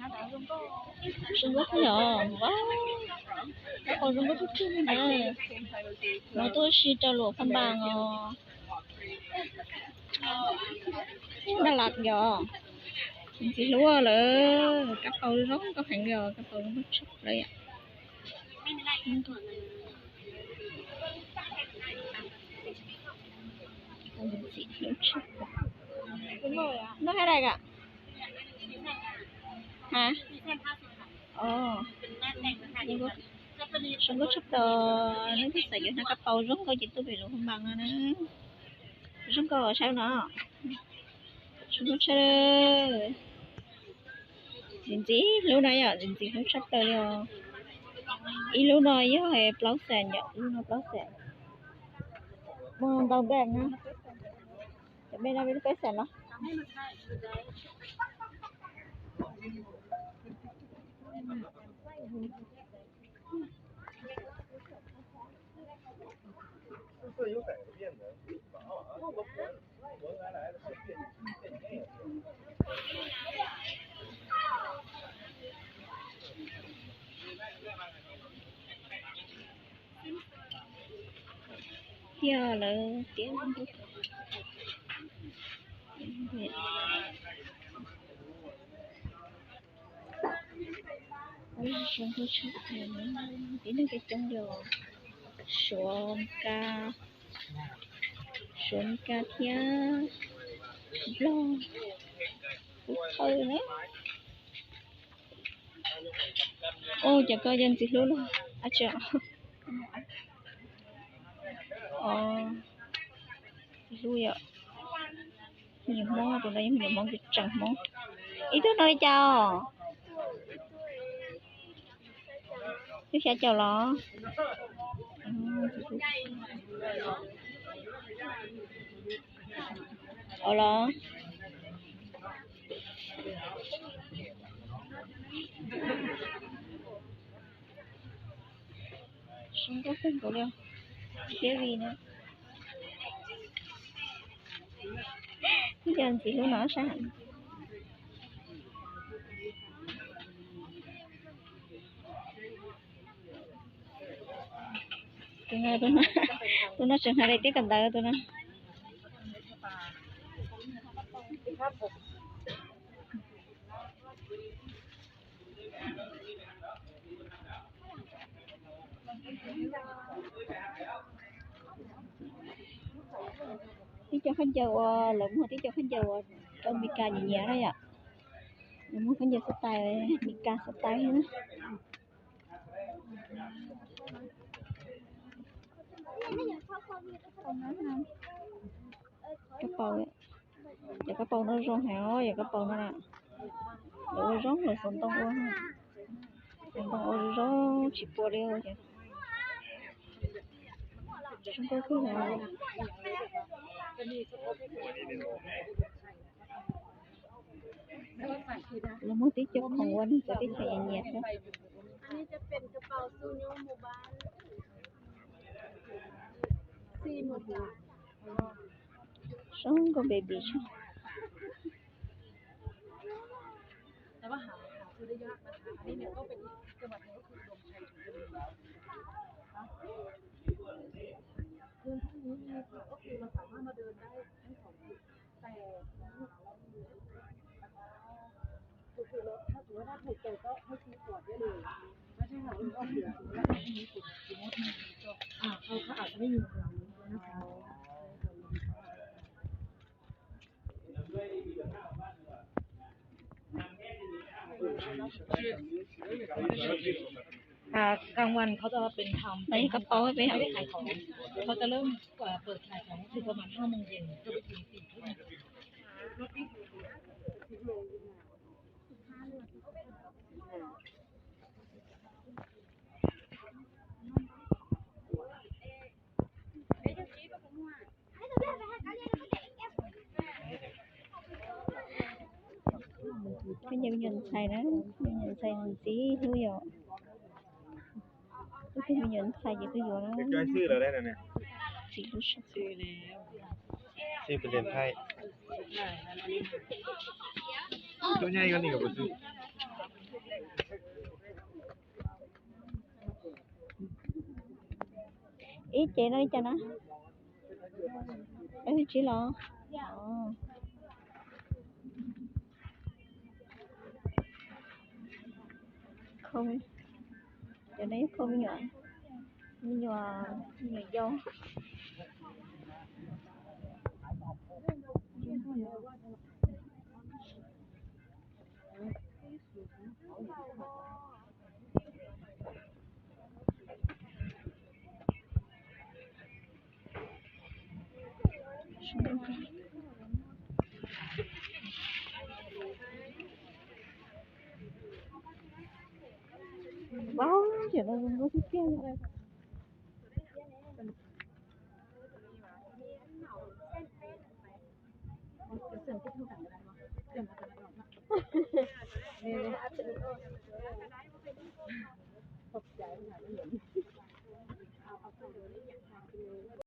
Zoo nkauj yom, kab paus zoo nkauj tshaj plaws na. Los tuaj ua si rau luam phaj npas os. Daj Las yom, ntxim hlub lawm, kab paus zoo nkauj heev li os, kab paus zoo nkauj tshaj plaws yom. Ntxim hlub tshaj plaws. Noj hab dais kam? Ha? Zoo nkauj tshaj plaws, neb twb xav yuav hnav kab paus zoo nkauj ces tuaj pem luam phaj npas no na. Zoo nkauj saib no. Zoo nkauj tshaj. Ntxim ntxim hlub no yom, ntxim ntxim hlub tshaj plaws li os. Ib lub no yog plaub xees yom, ib lub no plaub xees. Muaj ntau npe na. Cov npe no peb xees los. Tiag lawm tiag. Tib neeg coob coob yog Suav, Mes Kas, Suav, Mes Kas thiab Nplog, Kub Thawj na. Ua cas koj yog ntxim hlub los? Ntxim hlub yom. Me nyuam Hmoob, tus no yog me nyuam Hmoob, tseem Hmoob. Ib tug no li cas os? Twb xya caum los? Ua los. Zoo nkauj kawg nkaus li. Thiab vim no, ib co ntxim hlub no sab heev. Tus no, tus no tseem hnav daim tiab kawm ntawv tus no. Tib co khaub ncaws uas lawv muag, tib co khaub ncaws uas rau Mes Kas nyiam nyiam na yom. Lawv muag khaub ncaws xab tais, Mes Kas xab tais thiab na. Kab paus, cov kab paus no zoo heev os, cov kab paus no na. Lawv ua zoo, lawv xov ntoo ua, xov ntoo ua zoo tsis pua li os. Zoo nkauj kawg li. Lawv muag tib co khoom uas neeg txawv teb chaws nyiam nyiam thiab. Zoo nkauj baby tshaj. À, กลางวันเขาจะเป็นทำ Ua ib kab paus peb, ไม่ได้ขายของ เขาจะเริ่มเอ่อเปิดขายของคือประมาณห้าโมงเย็นจนไปถึงสี่ทุ่ม Peb cov me nyuam ntxhais na, me nyuam ntxhais ntxim hlub yom. Ib tug me nyuam ntxhais ces twb yuav na. Ntxim hlub sab. Xwb pes den thaij. Tus nyab ib ko ni ka puas xwb. Ib cev no li cas na? Ib tsis los? Khau, cov no khau me nyuam, me nyuam, me nyuam yau. Wow, cov no zoo nkauj tiag tiag li.